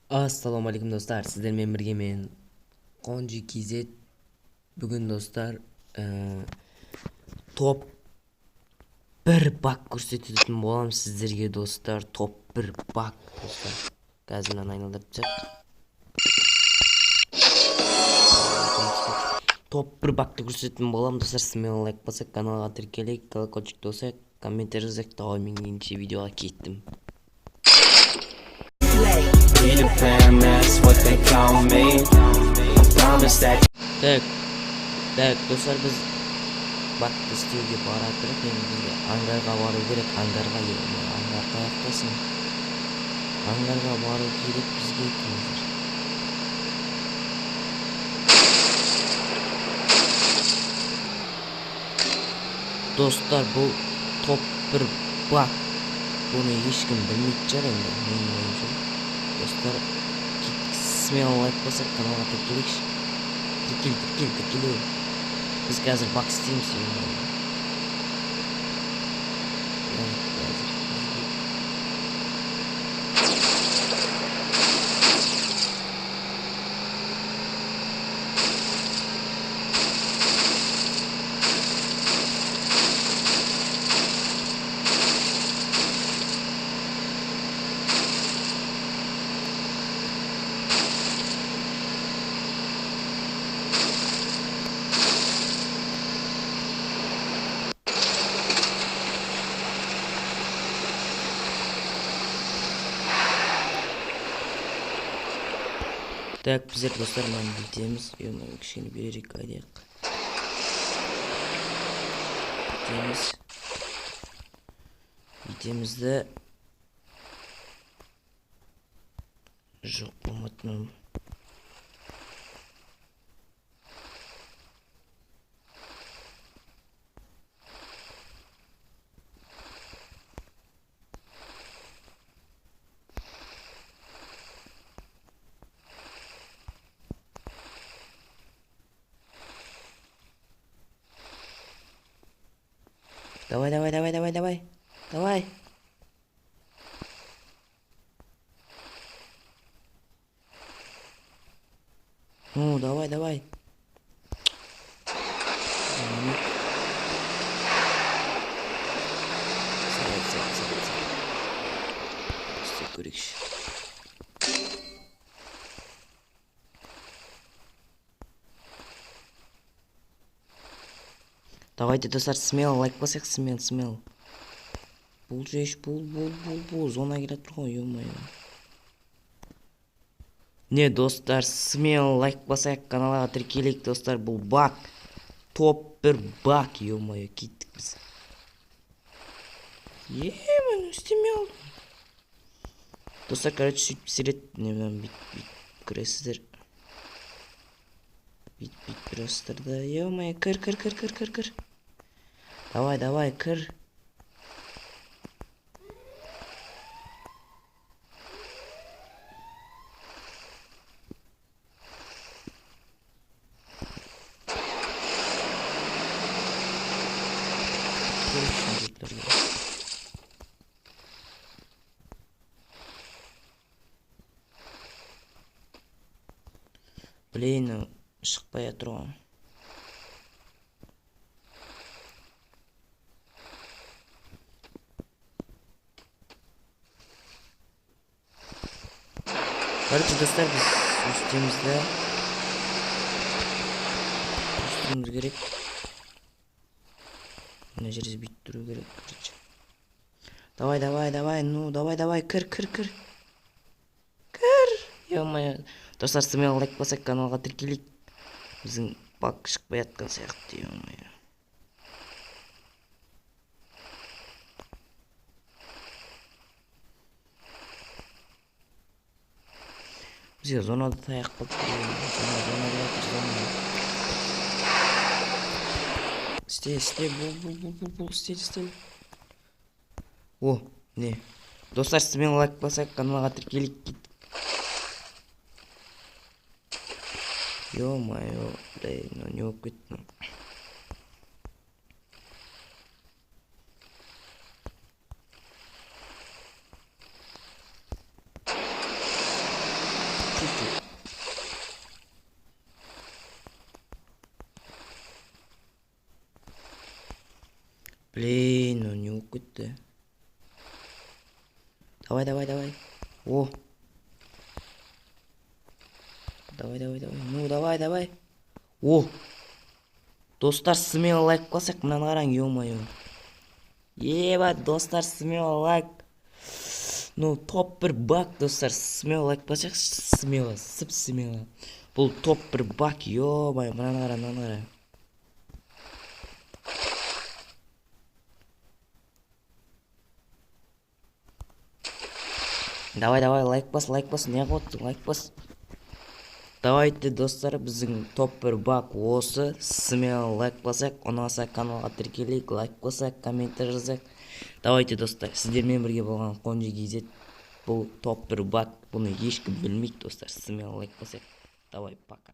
Ассалаумағалейкум достар, сіздермен бірге мен Қонжи KZ. Бүгін достар, топ 1 баг көрсететін боламын сіздерге достар. Топ 1 баг достар. Қазір мынаны айналдырып тастайық. Топ 1 багты көрсететін боламын достар. Смело лайк басып, каналға тіркелейік, колокольчикті басайық, комментарий жазайық. Давай, мен екінші видеоға кеттім. Peter Pan, that's what they call me. I promise that. Так, так, достар, біз багты істеуге бара тұрып, енді бізге ангарға бару керек. Ангарға, ангар қаяқтасың? Ангарға бару керек бізге қазір. Достар, бұл топ 1 баг. Бұны ешкім білмейтін шығар енді, менің ойымша. Достар, смело лайк басып, каналға тіркелейікші. Тіркел, тіркел, тіркеле. Біз қазір баг істейміз, ё-моё. Так, қазір бізге Так, біздер достар мынаны бүйтеміз. Ё-моё, кішкене беререк айдайық. Бүйтеміз. Бүйтеміз де. Жоқ, болмады мынау. Давай, давай, давай, давай, давай. Давай. Ну, давай, давай. Сәл, сәл, сәл, сәл. Істеп көрейікші. Давайте, достар, смело лайк басайық, смело, смело. Бұл жеш, бұл, бұл, бұл, бұл, зона келе жатыр ғой, ё-моё. Не, достар, смело лайк басайық, каналға тіркелейік, достар, бұл баг. Топ 1 баг, ё-моё, кеттік біз. Е, мен істемей алдым. Достар, короче, сөйтіп пісіреді. Не, мынаны бүйтіп, бүйтіп кіресіздер. Бүйтіп, бүйтіп кіресіздер да. Ё-моё, кір, кір, кір, кір, кір, кір. Давай, давай, кір. Блин, шықпай жатыр ғой. Короче, достар, біз өстеміз да. Өстеуіміз керек. Мына жерде бүйтіп тұру керек, короче. Давай, давай, давай, ну, давай, давай, кір, кір, кір. Кір. Ё-моё. Достар, смело лайк басайық, каналға тіркелейік. Біздің баг шықпай жатқан сияқты, ё-моё. Бізге зонада таяқ қалды. Зона, зона келе жатыр, зона. Істе, істе, бол, бол, бол, бол, бол, істе, істе. О, не. Достар, смело лайк басайық, каналға тіркелейік, кеттік. Ё-моё, блин, ну не болып кетті мынау. Давай, давай, давай. О. Давай, давай, давай. Ну, давай, давай. О. Достар, смело лайк басайық, мынаны қараң, ё-моё. Еба, достар, смело лайк. Ну, топ бір баг, достар, смело лайк басайық, смело, сып смело. Бұл топ бір баг, ё-моё, мынаны қара, мынаны қара. Давай, давай, лайк бас, лайк бас, не қылып отырсың, лайк бас. Давайте, достар, біздің топ бір баг осы. Смело лайк басайық, ұнаса каналға тіркелейік, лайк басайық, комментарий жазайық. Давайте, достар, сіздермен бірге болған Қонжи KZ. Бұл топ бір баг, бұны ешкім білмейді, достар. Смело лайк басайық. Давай, пока.